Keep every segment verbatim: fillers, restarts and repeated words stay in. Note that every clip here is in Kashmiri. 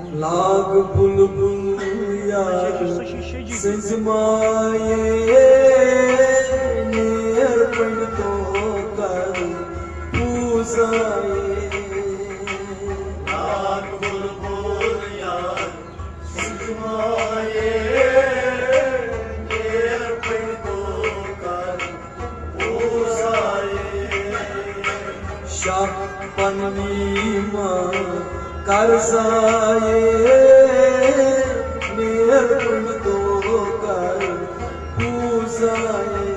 لاگ بلبل یار سٕنٛزِ مایہِ، نیر پنڈتو کر پوٗزایہِ۔ لاگ بلبل یار سٕنٛزِ مایہِ، نیر پنڈتو کر پوٗزایہِ۔ شاہ پننی ما کرزایہِ، نیر پنڈتو کر پوٗزایہِ۔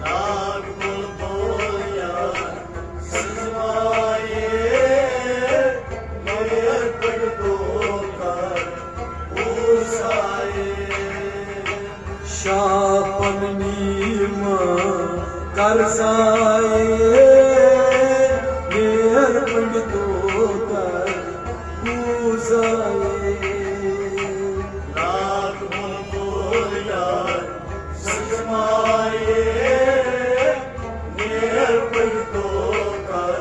ناگ بلبل یار سٕنٛزِ مایہِ، نیر پنڈتو کر پوٗزایہِ۔ شاہ پننی ما کرزایہِ، نیر پنڈتو کر پوٗزایہِ۔ ناگ بلبل یار سٕنٛزِ مایہِ، نیر پنڈتو کر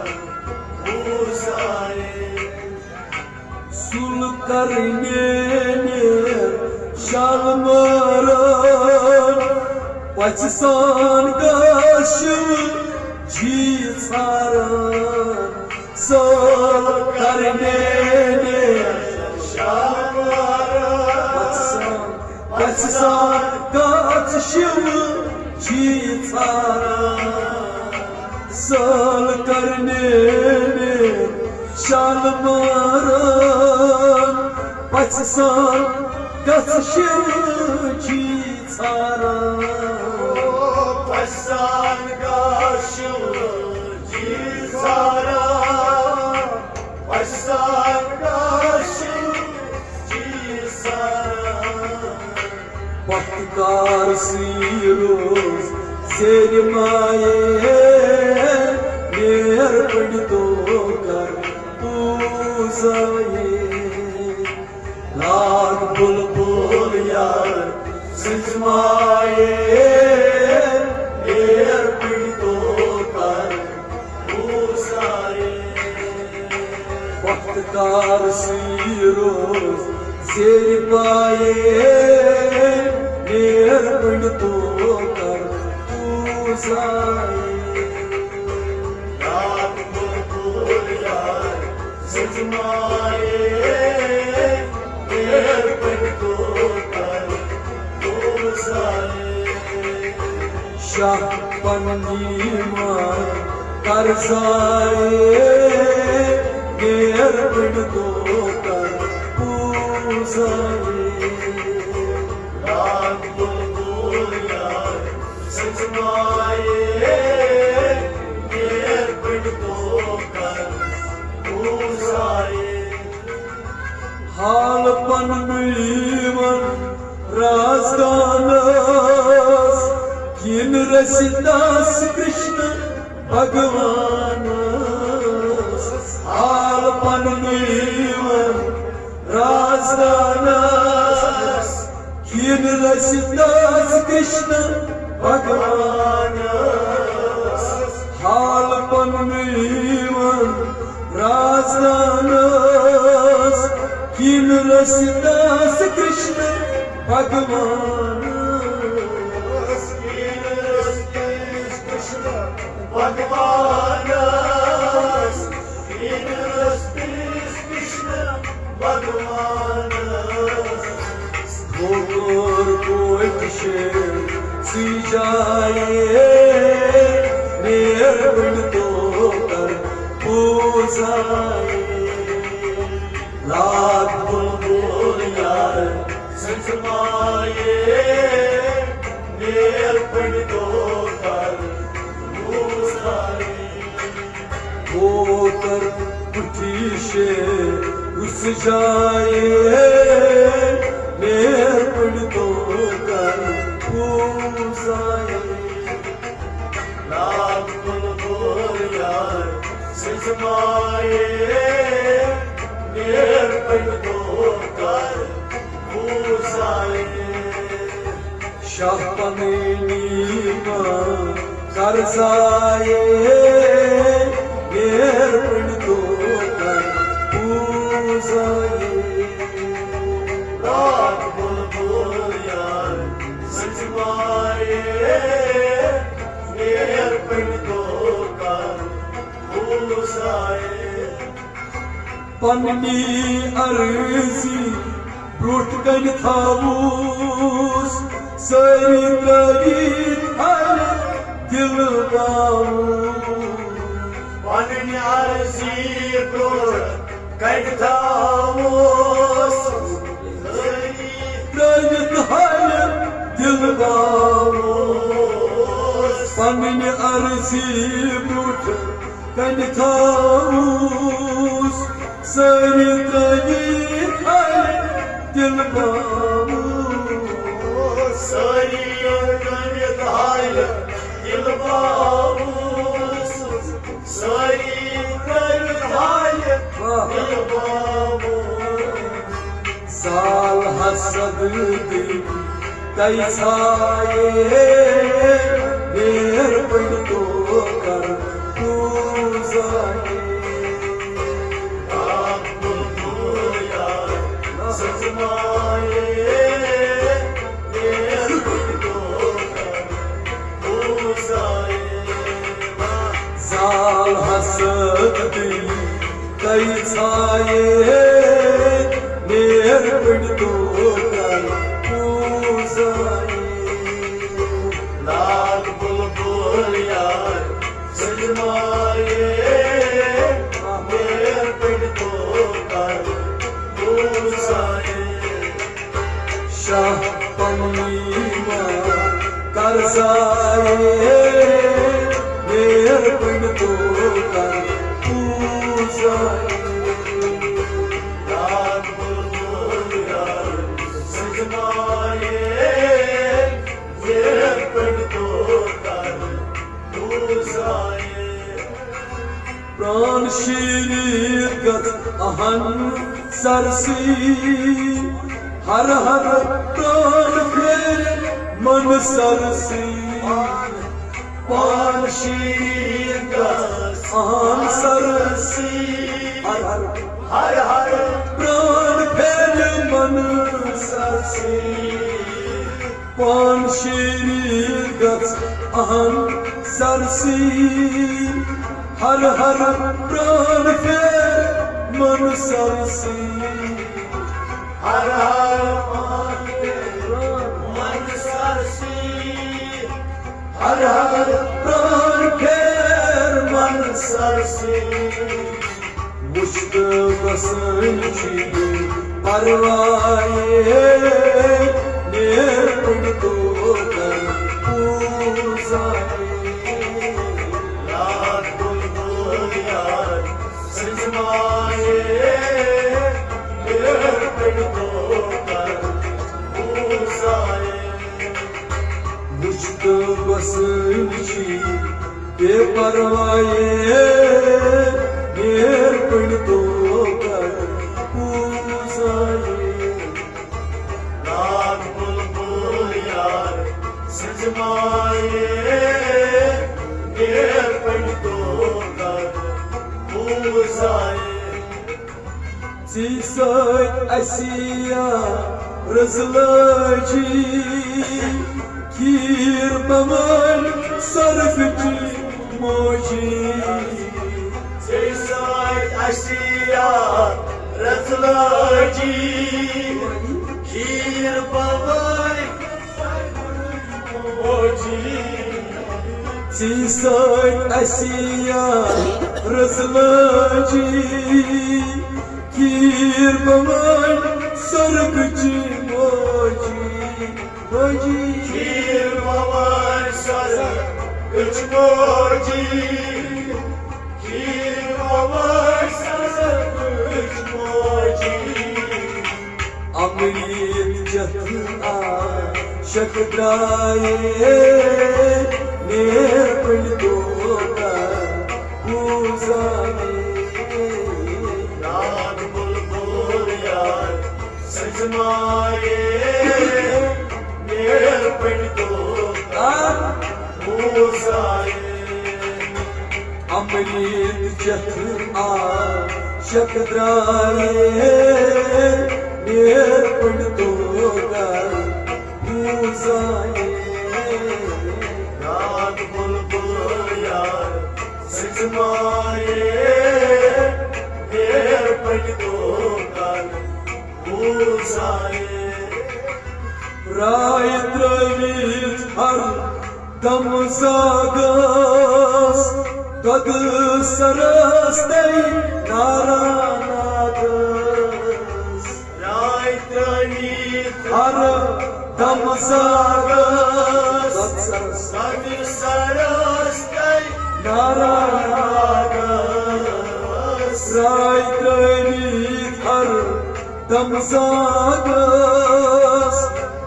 پوٗزایہِ۔ سُل کرنہِ نیر شالمٲرۍ، پژھِ سان گژھِ جی ژھاران۔ سُل کرنہِ نیر شالمٲرۍ، پژھِ سان، پژھِ سان گژھِ جی ژھاران۔ سُل کرنہِ نیر شالمٲرۍ، پژھِ سان گژھِ جی ژھاران۔ پژھِ سان گژھِ جی ژھاران۔ پژھِ سان گژھِ جی ژھاران۔ پختہٕ کار سٕے روز زیرِ مایہِ، نیر پنڈتو کر پوٗزایہِ۔ لاگ بلبل یار سٕنٛزِ مایہِ، نیر پنڈتو کر پوٗزایہِ۔ پختہٕ کار سٕے روز زیرِ مایہِ، نیر پنڈتو کر پوٗزایہِ۔ لاگ بلبل یار سٕنٛزِ مایہِ، نیر پنڈتو کر پوٗزایہِ۔ شاہ پننی ما کرزایہِ، نیر پنڈتو کر پوٗزایہِ۔ لاگ بلبل یار سٕنٛزِ مایہِ، نیر پنڈتو کر پوٗزایہِ۔ حال پننُے وَن رازدانس، کِنہٕ رٔسِتس کرشن بھگوانس۔ حال پننُے وَن رازدانس، کِنہٕ رٔسِتس کرشن بھگوانس۔ حال پننُے وَن رازدانس، کِنہٕ رٔسِتس کرشن بھگوانس۔ کِنہٕ رٔسِتس کرشن بھگوانس، کِنہٕ رٔسِتس کرشن بھگوانس۔ گوٚو کوٚر کوٚت چھِ ژٕے جایہِ، نیر پنڈتو کر پوٗزایہِ۔ لاگ بلبل یار سٕنٛزِ مایہِ، نیر پنڈتو کر پوٗزایہِ۔ کوتر پُٹھی شے رُس جایہِ، نیر پنڈتو کر پوٗزایہِ۔ لاگ بلبل یار سٕنٛزِ مایہِ، نیر پنڈتو کر پوٗزایہِ۔ شاہ پننی ما کرزایہِ، نیر پنڈتو کر پوٗزایہِ۔ پننی عرضی برٛونٛٹھ کنہِ تھاووس، سٲری ترٲوِتھ ہلہِ دِل باووس۔ پننہِ عرضی برٛونٛٹھ کنہِ تھاووس، سٲری ترٲوِتھ ہلہِ دِل باووس۔ پننہِ عرضی برٛونٛٹھ کنہِ تھاووس، سٲری ترٲوِتھ ہلہِ دِل باووس۔ سٲری ترٲوِتھ ہلہِ دِل باووس۔ سٲری ترٲوِتھ ہلہِ دِل باووس۔ زال حسد دِل تَے ژھایے، نیر پٔنڈۍ تو کر پوٗزایے۔ آ بُلبُل یار سٕنٛز مایے، نیر پٔنڈۍ تو کر پوٗزایے۔ زال حسد دِل تَے ژھایے، نیر پٔنڈۍ تو کر پوٗزایے۔ لاگ بُلبُل یار سٕنٛز مایے، نیر پٔنڈۍ تو کر پوٗزایے۔ شاہ پننی ما قرضایے، نیر پٔنڈۍ تو کر پوٗزایے۔ یاد بُلبُل یار سٕنٛز مایے، نیر پٔنڈۍ تو کر پوٗزایے۔ پران شیرین گژھ اہن سرسی، ہر ہر پران پھیرِ من سرسی۔ پران شیرین گژھ اہن سرسی، ہر ہر، ہر ہر پران پھیرِ من سرسی۔ پان شیرین گژھ اہن سرسی، ہر ہر پران پھیر من سرسی۔ ہر ہر پران پھیر من سرسی، ہر ہر پران پھیر من سرسی۔ مشتاق سن چھ پروائے، نیر پٔنڈۍ تو کر پوٗزایے۔ یاد بُلبُل یار سٕنٛز مایے، نیر پٔنڈۍ تو کر پوٗزایے۔ مشتاق سن چھ بے پروائے، نیر پٔنڈۍ تو کر پوٗزایے۔ لاگ بُلبُل یار سٕنٛز مایے، نیر پٔنڈۍ تو کر پوٗزایے۔ ژی سۭتۍ اَسہِ یا رٕژ لٲجی، کھیٖر بوٲلۍ سۄرگہٕ چی موجی۔ ژی سۭتۍ اَسہِ یا رٕژ لٲجی، کھیٖر بوٲلۍ ژی سۭتۍ اَسہِ یا رٕژ لٲجی، کھیٖر بوٲلۍ سۄرگہٕ چی موجی۔ موجی۔ کھیٖر بوٲلۍ سۄرگہٕ چی موجی۔ کھیٖر بوٲلۍ سۄرگہٕ چی موجی۔ امریٖت چتھ آ شک درائے، نیر پٔنڈۍ تو کر پوٗزایے۔ یاد بُلبُل یار سٕنٛز مایے، نیر پٔنڈۍ تو کر پوٗزایے۔ امریٖت چتھ آ شک درائے، نیر پٔنڈۍ تو کر پوٗزایے۔ یاد بُلبُل یار سٕنٛز مایے، نیر راے ترٲوِتھ ہر دم زاگس، دۄدٕ سرس تَے نارا ناگس۔ راے ترٲوِتھ ہر دم زاگس، دۄدٕ سرس تَے نارا ناگس۔ راے ترٲوِتھ ہر دم زاگس،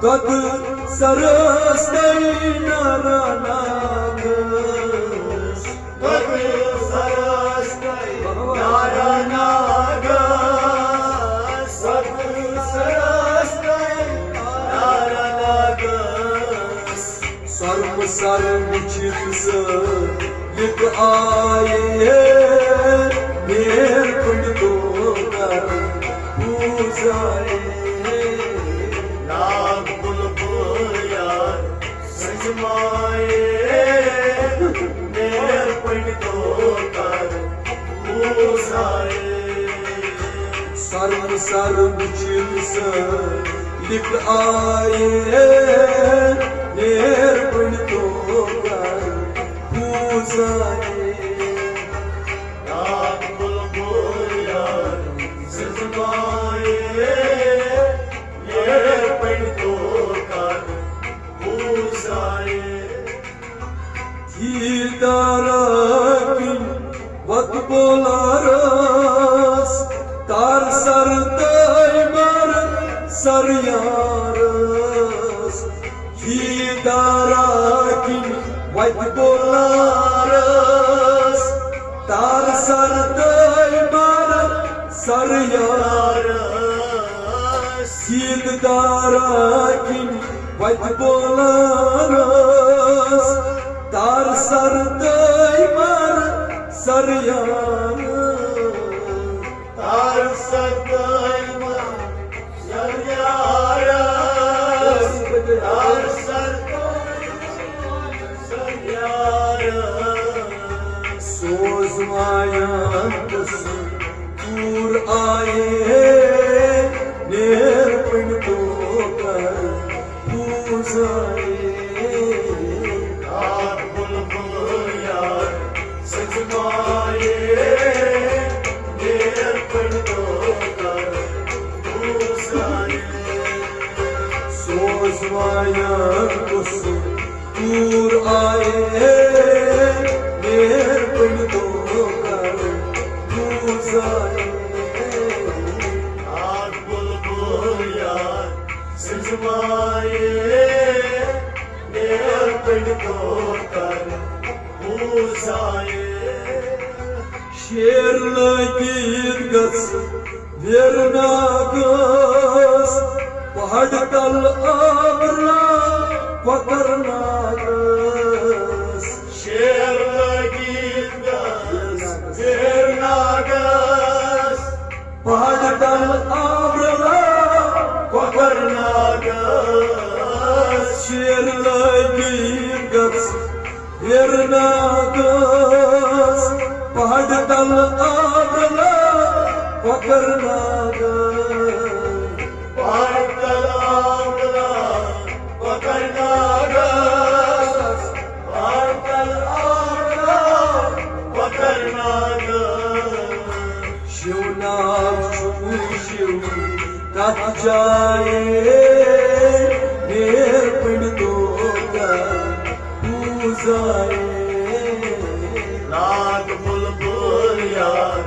دۄدٕ سرس تَے نارا ناگس۔ دۄدٕ سرس تَے نارا ناگس۔ دۄدٕ سرس تَے نارا ناگس۔ سرم سر وچھت سہ لک آئے، نیر پنڈتو کر پوزائے۔ ناگ بلبل یار سجمائے، نیر پنڈتو کر پوزائے۔ سرم سر وچھت سہ لک آئے، نیر پنڈتو کر پوزائے۔ ناگ بلبل یار سجمائے، نیر پنڈتو کر پوزائے۔ تھی دارا کن وت بولارس، تار سر تَے مار سر یارس۔ تھی دارا کن وت بولارس، تار سر تَے مار سر یارس۔ سیٖد دارا کِنۍ وَتہِ بولان ٲس، تار سر تہٕ مار سر یار۔ تار سر تہٕ مار سر یار۔ تار سر تہٕ مار سر یار۔ سوز مایان تہٕ سُہ کوٗر آیے، نیر پنڈتو کر پوزایے۔ آ بلبل یار سجمایے، نیر پنڈتو کر پوزایے۔ سوز مایان کُس کوٗر آیے، نیر پنڈتو کر پوزایے۔ آ بلبل یار سجمایے، نیر پنڈتو کر پوزایے۔ شیر لٲگِتھ گژھ ویرناگس، پہاڑ تل آبرا کۄکر ناگس۔ شیر لٲگِتھ گژھ ویرناگس، پہاڑ تل آبرا کۄکر ناگس۔ شیر لٲگِتھ گژھ ویرناگس، پہاڑ تل آبرا کۄکر ناگس۔ پہاڑ تل آبرا کۄکر ناگس۔ پہاڑ تل آبرا کۄکر ناگس۔ شِوناگ چھُ شِو تتھ جایہِ، نیر پنڈتو کر پوزایے۔ ناگ بلبل یار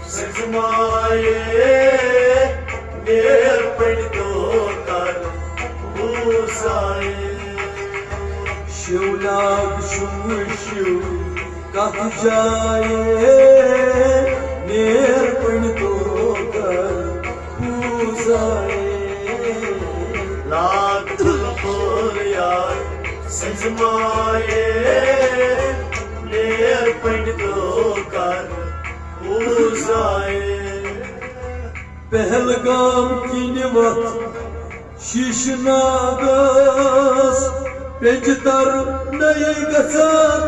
سجمایے، نیر پنڈتو کر پوزایے۔ شِوناگ چھُ شِو کتھ جایہِ، نیر پنڈتو کر پوزایے۔ ناگ بلبل یار سجمایے، نیر پنڈتو کر پوزایے۔ پہلگام کِنۍ وتھ شیشہٕ ناگس، پیٚنٛجہِ تر نٔے گژھان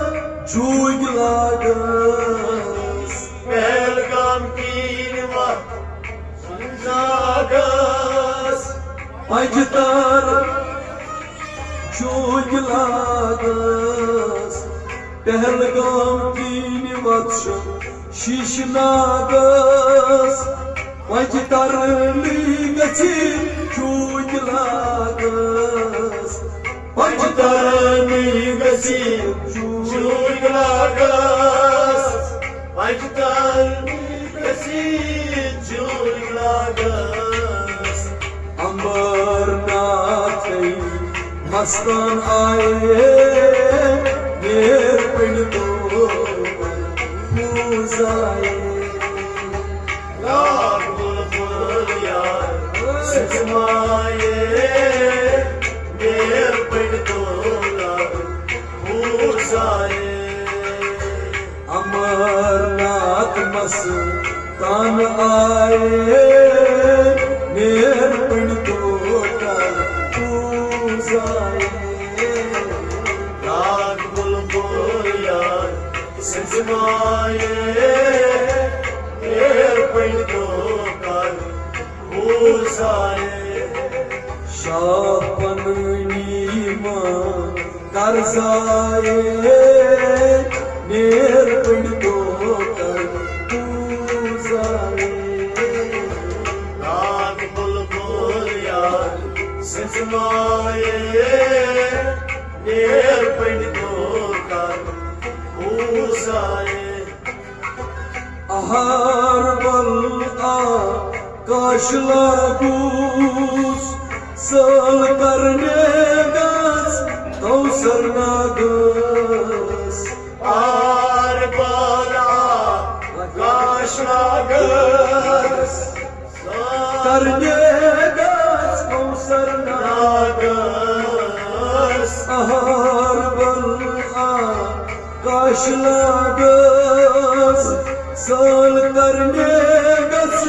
جوٗگۍ لاگس۔ پہلگام کِنۍ وتھ شیشہٕ ناگس، پنجتار چوٗکۍ لاگس، پہلگام کِنۍ وَتھ چھُ شیٖشہٕ ناگس۔ پنجترنٕے گژھِ چوٗکۍ لاگس، پنجترنٕے گژھِ چوٗکۍ لاگس، پنجترنٕے گژھِ چوٗکۍ لاگس۔ امبرناتھے مستان آئے، نیر پنڈتو پوزائے۔ لاگ بلبل یار سنزمائے، نیر پنڈتو پوزائے۔ امرناتھ مستان آئے، نیر پنڈتو کر پوزائے۔ لاگ بلبل یار سنزمائے، نیر پنڈتو کر پوزائے۔ شاہ پننی ماں کرزائے، نیر پنڈتو کر پوزائے۔ لاگ بلبل یار سنزمائے، نیر پنڈتو کر پوزائے۔ اہربل آ کاش لاگوس، سٲل کرنہِ گژھ کوثر ناگس۔ اہربل آ کاش لاگس، کرنہِ گژھ کوثر ناگس۔ اہربل آ کاش لاگس، سٲل کرنہِ گژھ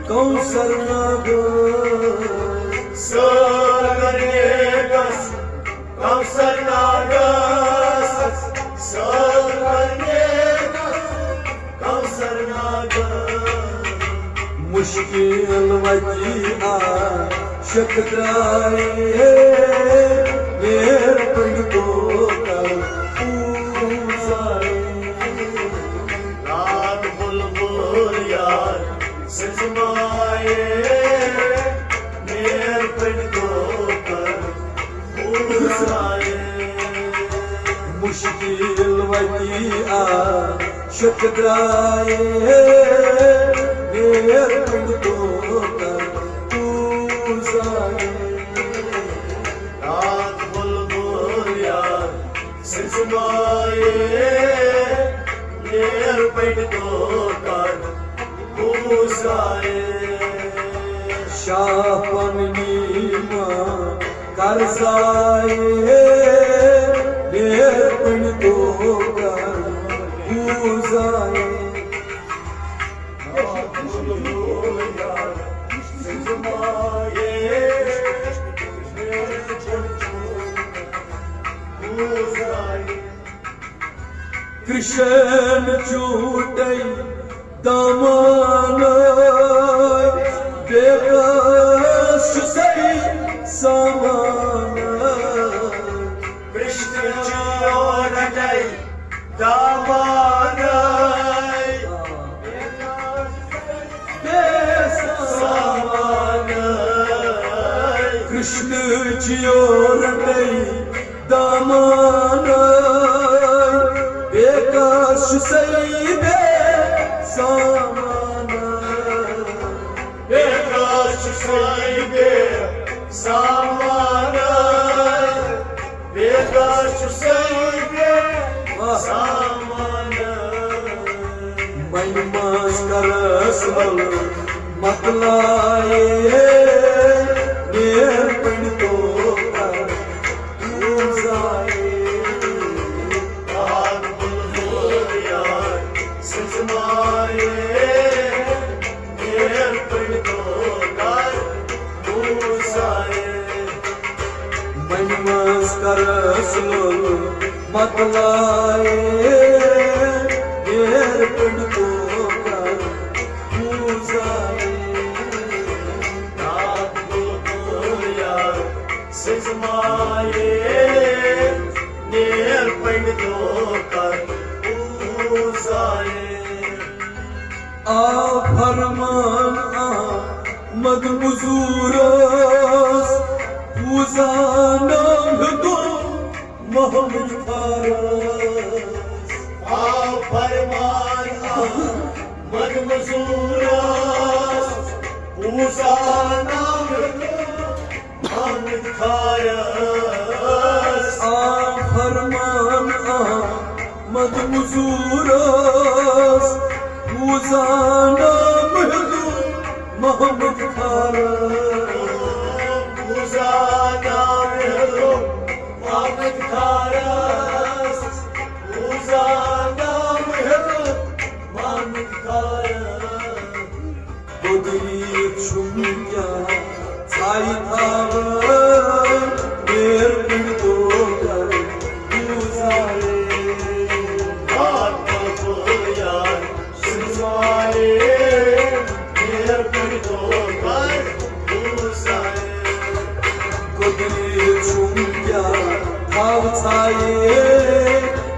کوثر ناگس۔ سٲل کرنہِ گژھ کوثر ناگس، سٲل کرنہِ گژھ کوثر ناگس۔ مشکل وتی آ شک درائے، نیر پنڈتو کر پوزائے۔ لاگ بلبل یار سنزمائے، نیر پنڈتو کر پوزائے۔ مشکل وتی آ شک درائے، نیر پنڈتو کر پوزائے۔ لاگ بلبل یار سنزمائے، نیر پنڈتو کر پوزائے۔ شاہ پننی ماں کرزائے، نیر پنڈتو کر پوزائے۔ کرشن چوٹے دامان، بیکس چھُ سامان۔ کرشن چوٹے دامان، بیکس سامان۔ کرشن چوٹے دامان، بیکس چھُ سامان۔ بیکس چھُ سامان۔ بیکس چھُ سامان۔ وۄنۍ منٛز کرس مۄکلایے، نیر پنڈتو کر پوزائے۔ لاگ بلبل یار سنزمائے، نیر پنڈتو کر پوزائے۔ وۄنۍ منٛز کرس لول مۄکلایے، نیر پنڈتو کر پوزائے۔ لاگ بلبل آئے، نیر پنڈتو کر پوزائے۔ آ فرمان آمد حضورس، پوزا نام ہیوٚتُن محمد فارس۔ آ فرمان آمد حضورس، پوزا نام ہیوٚتُن محمد فارس۔ آ فرمان آمد حضورس، پوزا نام ہیوٚتُن محمد فارس۔ پوزا نام ہیوٚتُن محمد فارس۔ پوزا نام ہیوٚتُن محمد فارس۔ قدرت چھُم کیٛاہ ژھایہِ تھاوان، میر پنڈتو کر پوزائے۔ آتما کو یار سنسمائے، میر پنڈتو کر پوزائے۔ قدرت چھُم کیٛاہ تھاوٕ ژھایہِ،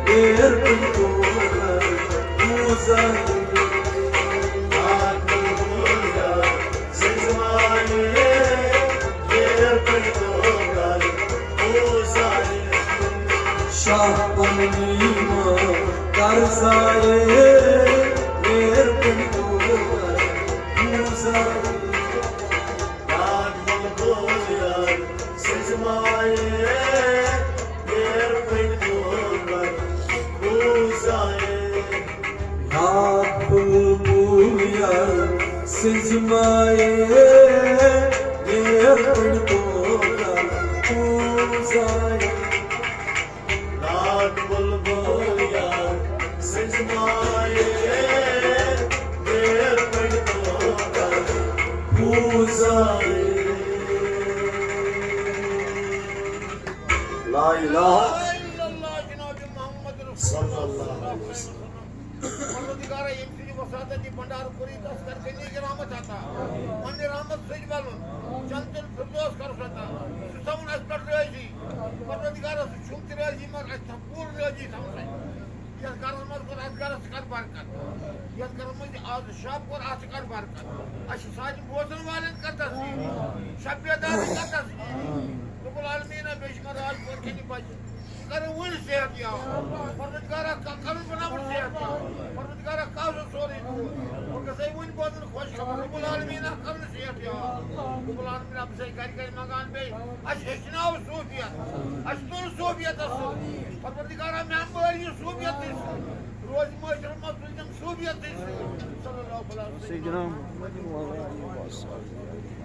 میر پنڈتو کر پوزائے۔ شاہ پننی ماں قرض آئے، میر پنڈتو پوزائے۔ یاد بلبل یار سنز مائے، میر پنڈتو پوزائے۔ ناد بلبل یار سنز مائے، میر پنڈتو پوزائے۔ لا الہ الا اللہ جناب محمد رسول صلی اللہ علیہ وسلم۔ پروردگارا، ییٚمہِ سٕنٛدِ وساطت یہِ بنڈار کوٚر، یہِ تس کر غنی رحمت عطا۔ پننہِ رحمت سۭتۍ ولُن، جنت الفردوس کرُس عطا۔ سُہ تھاوُن اَسہِ پٮ۪ٹھ رٲضی۔ پروردگارا، سُہ چھُم تہِ رٲضی، مگر اَسہِ تھاو پوٗرٕ رٲضی تھاوُن اَسہِ۔ یَتھ گرس منٛز کوٚر، اَتھ گرس تہِ کر برکت۔ یَتھ گرس منٛز یہِ آز شب کوٚر، اَتھ تہِ کر برکت۔ اَسہِ چھِ سارنٕے بوزن والٮ۪ن کر تسلیٖم، شب بیدارن کر تسلیٖم۔ رب العالمیٖن، بیٚیہِ چھِ مےٚ راج پورِ کٮ۪ن یہِ بچہِ۔ کرن وۄنۍ صحت یاب۔ پروردگارا، ک-، کرن بناوُن صحت یاب۔ پروردگارا، کاسُن سورُے دوٗر۔ اور گژھے وۄنۍ بوزُن خۄش خبر۔ رب العالمیٖن، کرن صحت یاب۔ رب العالمیٖن، بہٕ چھُسے گرِ گرِ منٛگان بیٚیہِ۔ اَسہِ ہیٚچھناو صوٗفیت۔ اَسہِ تُل صوٗفیتس سۭتۍ۔ پروردگارا، مےٚ بٲری صوٗفیتٕے سۭتۍ۔ روزِ معٲشرس منٛز تُلۍزٮ۪م صوٗفیتٕے سۭتۍ۔ صلی اللہ علیہ وسلم۔ سیدنا محمد وعلیٰ آلہ وصحبہ۔